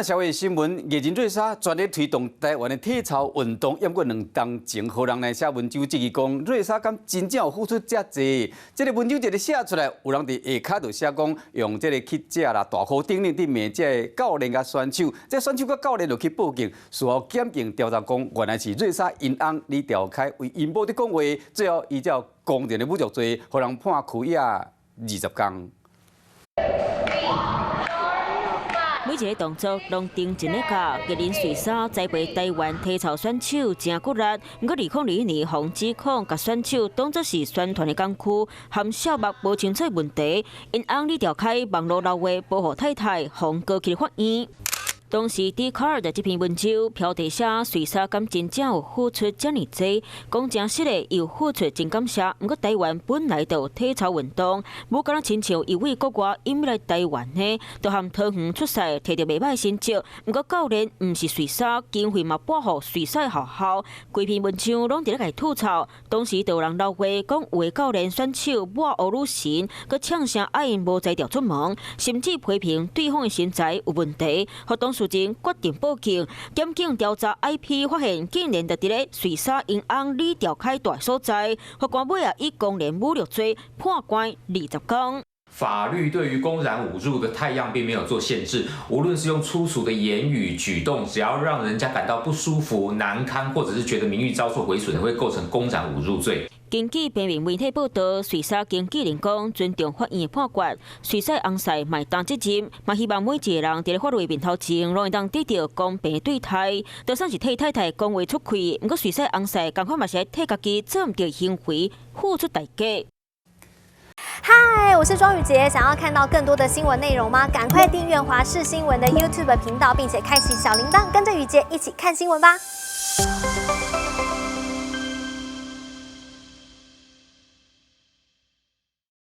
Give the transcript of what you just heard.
社會新聞，藝人瑞莎全力推動台灣的體操運動，毋過2冬前，予人來寫文章質疑講，瑞莎敢真正有付出遮濟？這个文章一个寫出來，有人佇下跤就寫講，用這个記者啦、大呼等等佇罵這个教練佮選手，這選手佮教練就去報警，事後檢警調查講，原來是瑞莎𪜶翁李兆開為𪜶某佇講話，最後依照公然的侮辱罪，予人判拘押20工。每一个動作攏認真咧教，藝人瑞莎栽培台灣體操選手誠骨力。毋過2021年，予指控共選手當作是宣傳的工具，含笑目無清楚問題。𪜶翁李兆開網路留話保護太太，予告去法院。當時 Dcard 的這篇文章標題寫瑞莎敢真正有付出遮爾濟，講誠實的，有付出真感謝。毋過台灣本來就有體操運動，無敢若親像伊對國外引入來台灣的，就和桃園出賽提著袂䆀成績。毋過教練毋是瑞莎，經費嘛撥予瑞莎學校，規篇文章攏佇咧共伊吐槽。當時就有人留話講，有的教練選手抹烏女神，閣嗆聲愛𪜶無才調出門，甚至批評對方的身材有問題，予當事人決定報警，檢警調查 IP，發現竟然就佇咧瑞莎𪜶翁李兆開蹛的所在，法官尾仔以公然侮辱罪判關20工。法律對於公然侮辱的態樣並沒有做限制，無論是用粗俗的言語舉動，只要讓人家感到不舒服、難堪，或者是覺得名譽遭受毀損，會構成公然侮辱罪。根據平面媒體報道，瑞莎經紀人講尊重法院的判決，瑞莎翁婿嘛會擔責任，嘛希望每一個人佇咧法律面頭前，攏會當得到公平對待。就算是替太太講話出氣，毋過瑞莎翁婿仝款嘛是愛替家己做毋對行為付出代價。嗨，我是莊宇傑，想要看到更多的新聞內容嗎？趕快訂閱華視新聞的 YouTube 頻道，並且開啟小鈴鐺，跟着宇傑一起看新聞吧。